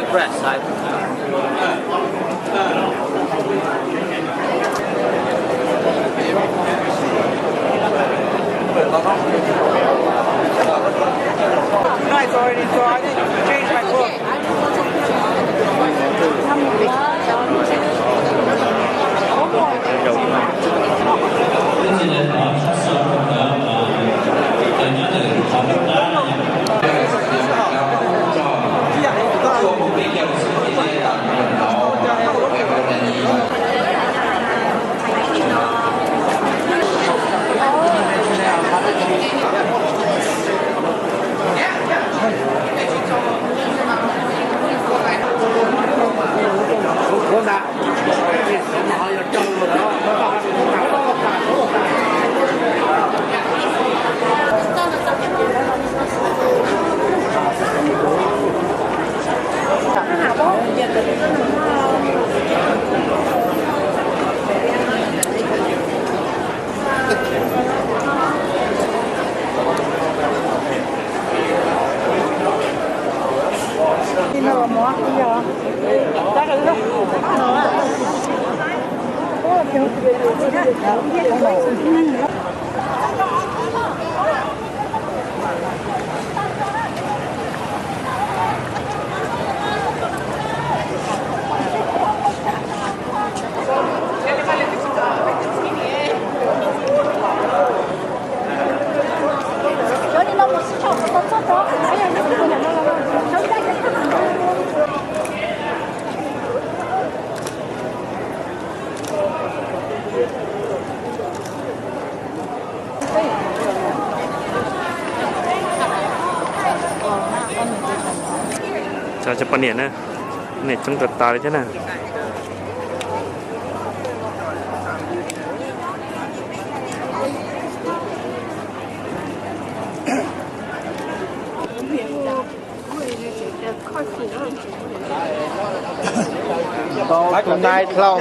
Press, I Nice already, so I didn't change my clothes. Cov cov poj niam na, nej coob tas tas li thiab na. Tus nai dhau lawm.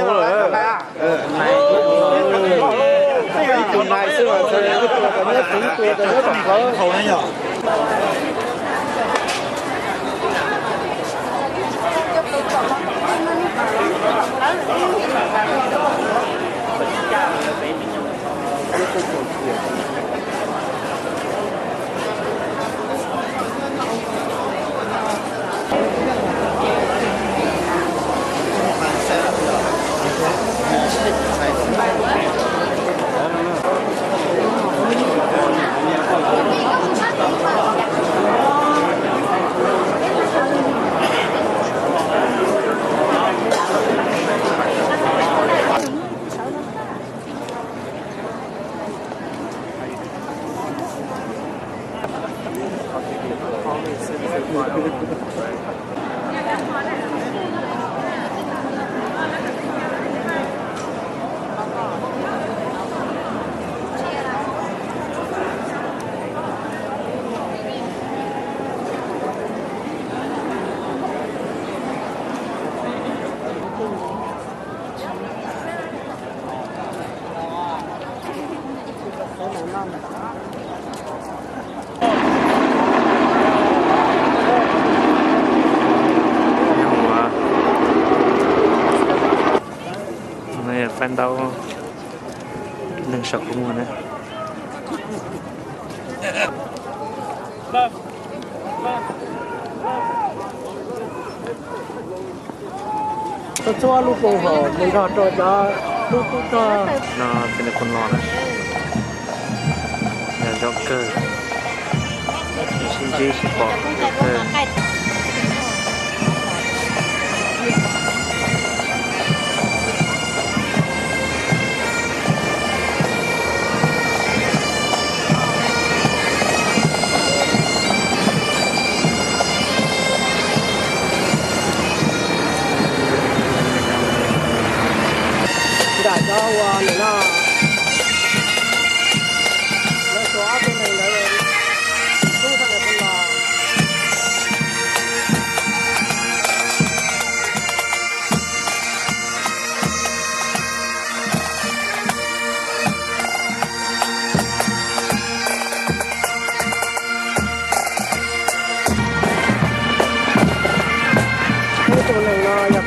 Ib tus nai xwb mas nyob tus nyob tom qhov. Faib ntaub, neeg saum kua muag na. Txhua lub koom haum mus nrog rau cov lub tub rog no, tej no kuj no na. Yog zoo kawg, sib ntsib sib pom zoo kawg. Nram cov ua nim no lawv tua ob tug neeg ntawd, tus tub thiab tus poj los.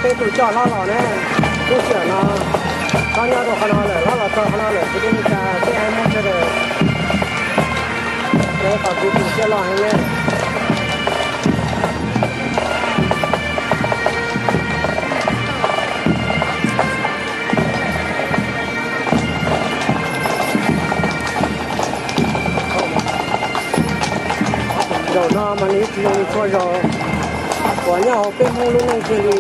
Peb tus coj hlob los na, lub sij hawm no hlob nyob rau qhov no lawm, hlob los txog qhov no lawm, kwv tij neej tsa peb haiv Hmoob sawv daws, lawv kom kuv tus siab loj heev na. Zaum no mas nws tsis zoo li txhua zaus uas nyob hauv peb Hmoob lub neej kiag li.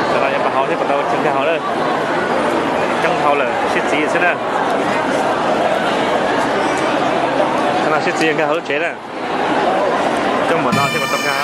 Tam no yog pab hauv thiab, pab tau nkag hauv lawm, coob dhau lawm, sib txiv xwb na. Tam no sib txiv nkag hauv lub tsev na. Coob npaum no thiaj pab tau nkag.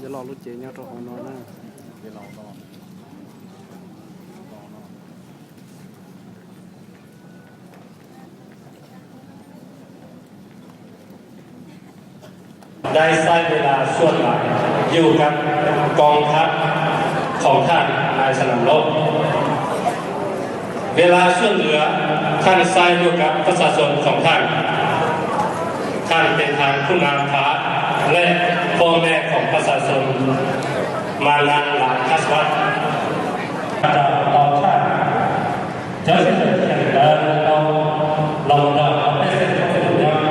Yog los lub cev nyob rau hauv no na. ได้ใช้เวลาส่วนหลายอยู่กับกองทัพของท่านในสนามรบ เวลาช่วยเหลือท่านใช้อยู่กับประชาชนของท่าน ท่านเป็นทางผู้นำพาและพ่อแม่ของประชาชนมานานหลายทศวรรษ Tau thaj cov sib tw thiaj li lawv tau los mus nrog peb xeem phooj ywg nyob.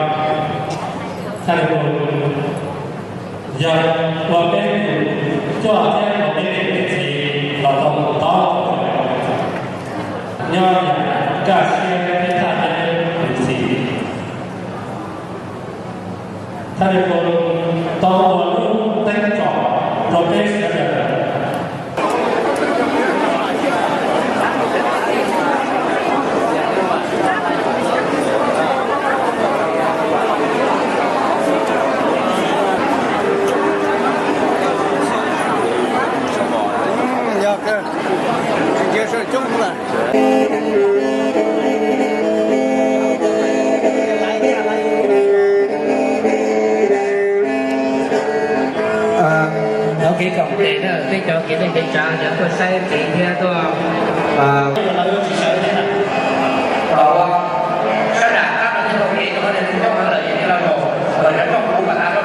Thaj li tus yog ua peb tus coj thiab ua peb tus txiv los tau mus tob nyob yam kaj siab thiab thaj peb tus txiv. Thaj li tus tau ua lub teeb tsom rau peb sawv daws. Yog kawg, tsis ntsia sawv coob lawm. Thaum kev koom tes na, peb cov kev neej kev tsav cov tuaj saib kev thiab tuaj, sab dam tab no thiaj tau kev rau qhov tias tus coob heev lawm ces thiaj li mus,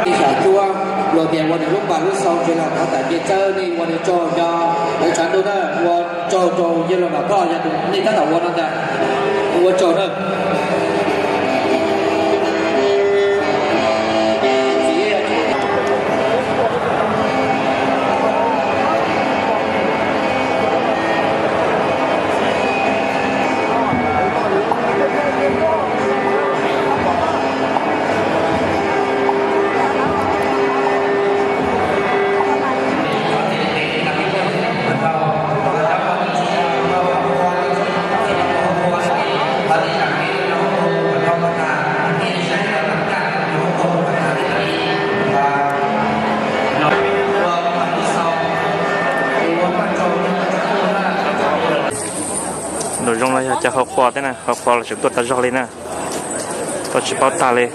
ib xyam cuab luag tias ua nws lub npas lub xau tsis los thov txim, ces txawb nej ua nws tsaug, yog lawv tshav ntuj na, ua tsaug rau yawg laus Nom Thoj, yog tus nej tab tom ua no ntag, ua tsaug na. Nraum zoov no yog cov hauv qhua thiab na, hauv qhua los tseem tuaj tag zog li na, tuaj tsis paub tag li.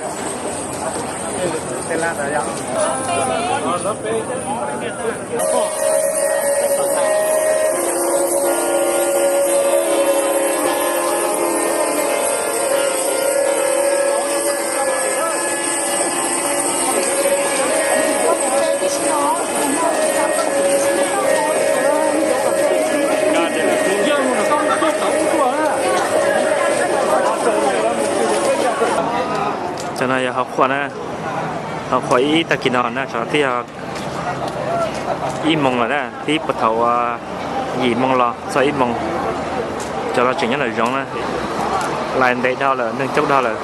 Cov no yog hauv qhua na, hauv qhua ib tag kis no na, tsam twb yog ib moos lawm na, twb puag thaum yim moos los txog ib moos. Cov no tseem nyob nraum zoov na, lais ntev dhau lawm, neeg coob dhau lawm.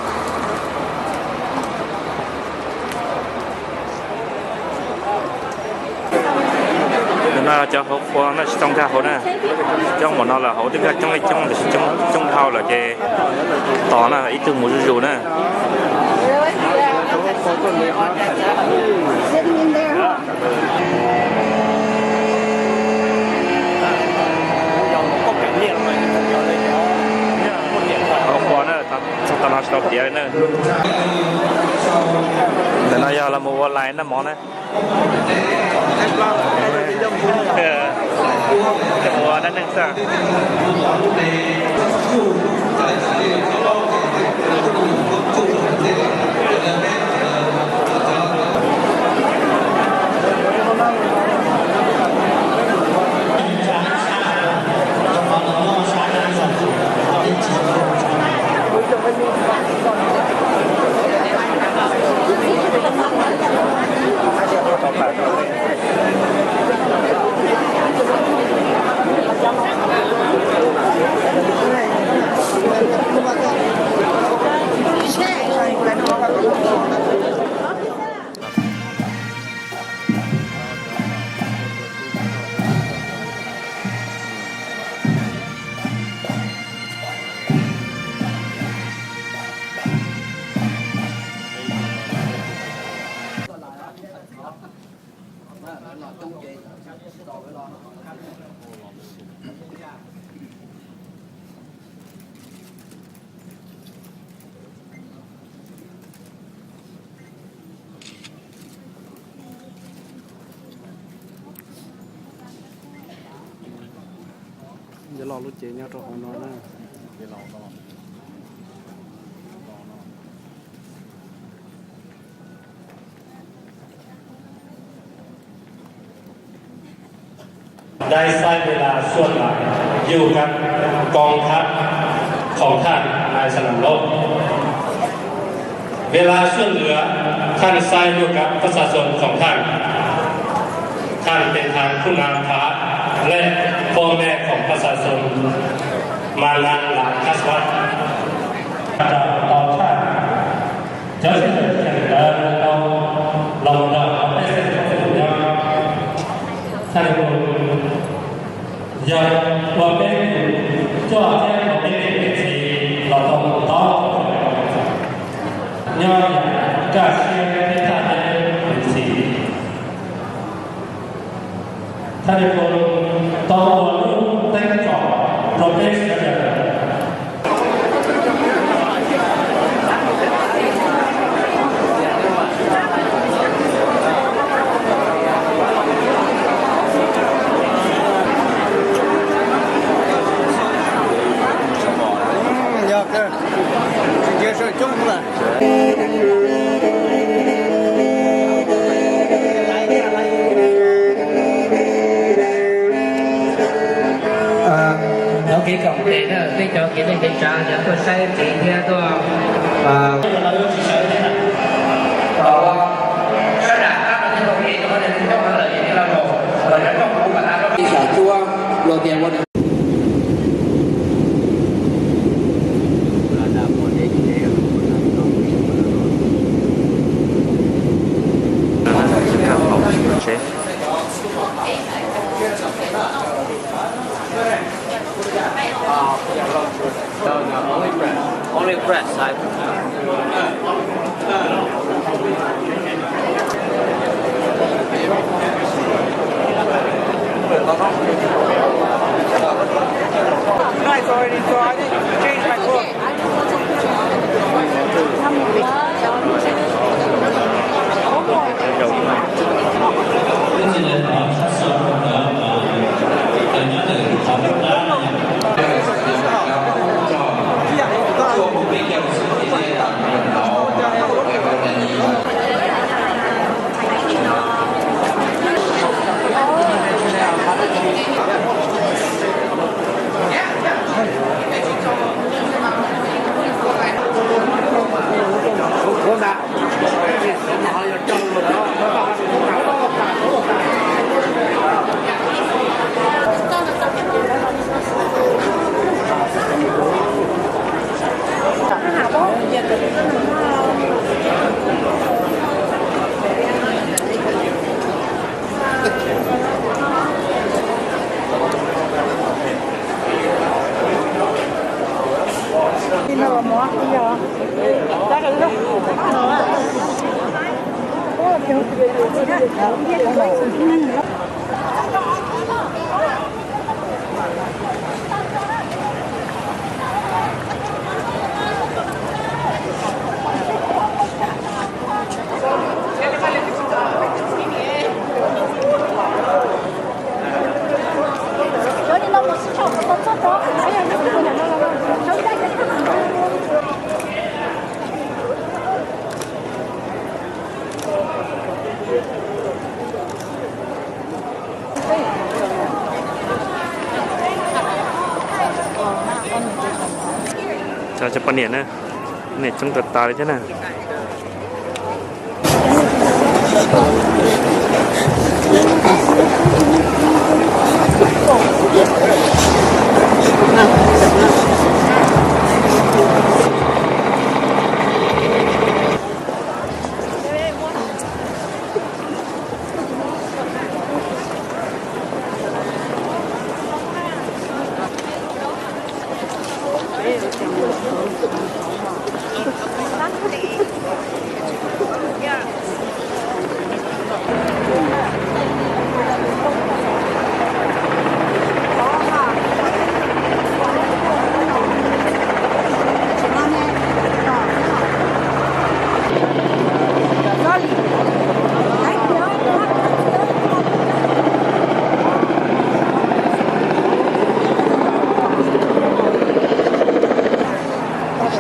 Ntawm no cov hauv qhua no tsis tau nkag hauv na, coob npaum no lawm, hauv twb nkag coob li coob, tab sis coob dhau lawm ces tos na, ib tug mus zuj zus na. Hauv qhua na, txog tam no tsis tau tiav li na. Ntawm no yog los mus ua lais noj mov na. Ua dab neeg xwb. Lub cev nyob rau hauv no na.ได้ใช้เวลาส่วนหลายอยู่กับกองทัพของท่านในสนามรบ เวลาช่วยเหลือท่านใช้อยู่กับประชาชนของท่าน ท่านเป็นทางผู้นำพาและพ่อแม่ของประชาชนมานานหลายทศวรรษ Tau thaj cov sib tw tseem lawv tau los mus nrog peb sib tw nyob. Thaj li yog ua peb tus coj thiab ua peb tus txiv los tau mus tob nyob yam kaj siab thiab thaj peb tus txiv. Thaj li tau ua lub teeb tsom rau peb sawv daws. Yog kawg, tsis ntsia sawv coob lawm. Nov kev koom tes na, peb cov kev neej kev tsav cov tuaj saib tsev thiab tuaj, sab dam qab no thiaj tau kev no, coob no lawm ces thiaj los mus, los cov rooj kuv mas tas rau ib xav tsuab los tias ua Only press, I Tonight's already, so I didn't change my clothes. Cov poj niam na, niam coob tas tas li thiab na.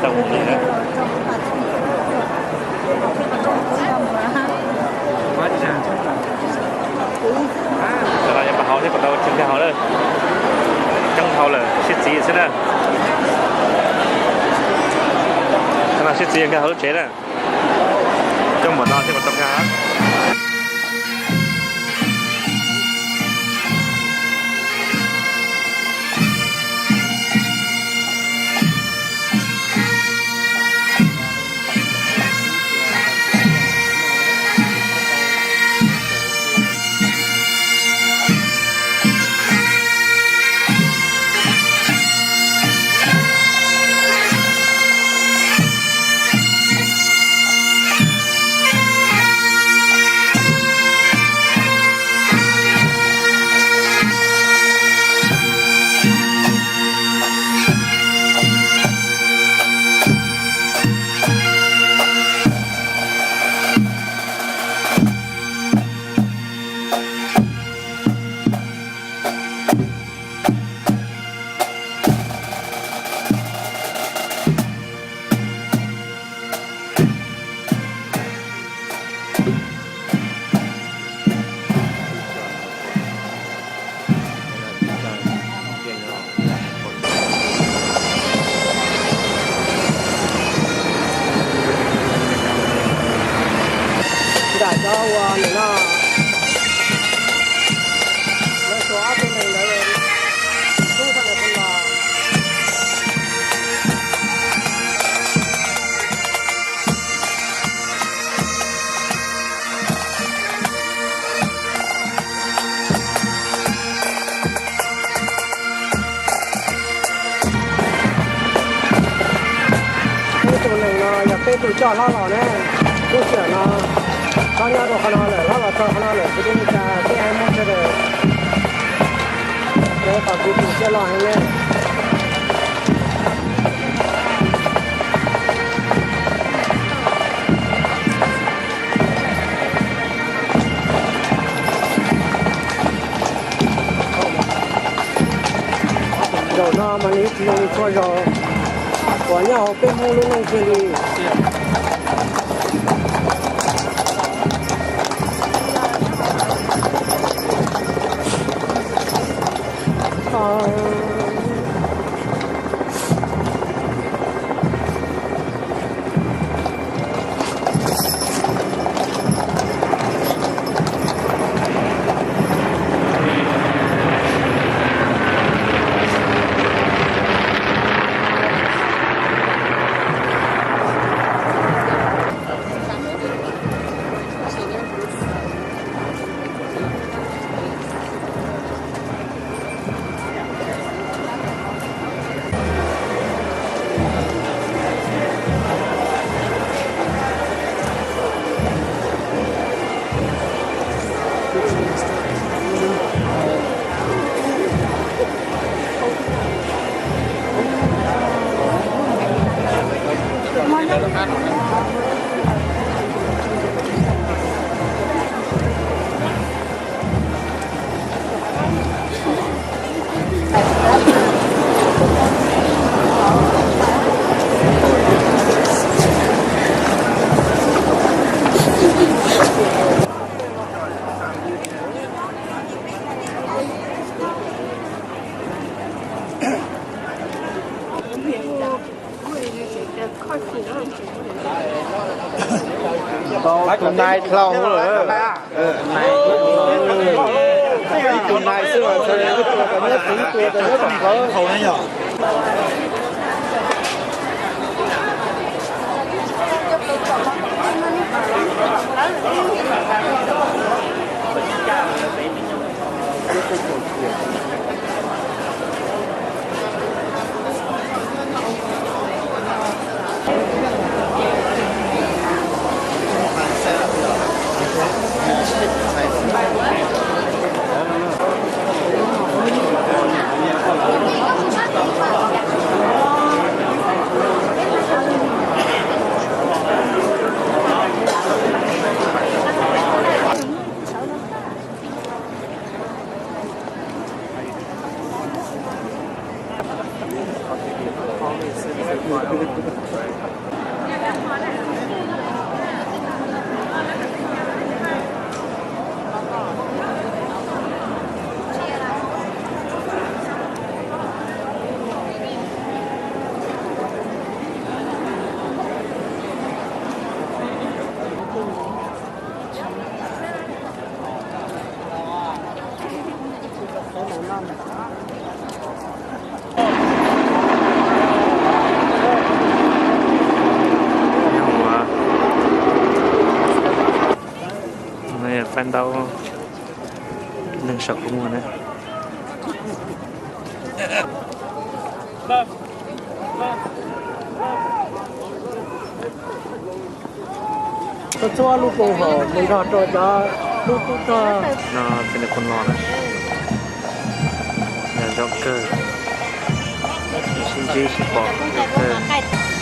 Cov no yog pab hauv thiab, pab tau tsis nkag hauv lawm. Coob dhau lawm, sib txiv xwb na. Cov no sib txiv nkag hauv lub tsev na. Coj mus no thiab pab tau nkag. Nram cov uas nim no lawv tuav ob tug neeg ntawd tub txog ntawd los. Peb tus neeg no yog peb tus coj hlob los ne. Lub sij hawm no hlob nyob rau qhov no lawm, hlob los txog qhov no lawm, kuv thiaj li cas peb hais Hmoob sawv daws es kom kuv tus coj los heev ne. Zaum no mas nws tsis zoo li txhua zaus uas nyob hauv peb Hmoob lub neej kiag li. Tus nai dlhau lawm. Tus nai xwb mas nyob tsev tua nyob tom qhov. Pab ntaub, neeg saum kuv muag na. Txhua txhua lub koom haum mus nrog rau cov hlub tub rog no, txiv neej qhov no na, yog zoo kawg, sib ntsib sib pom zoo kawg.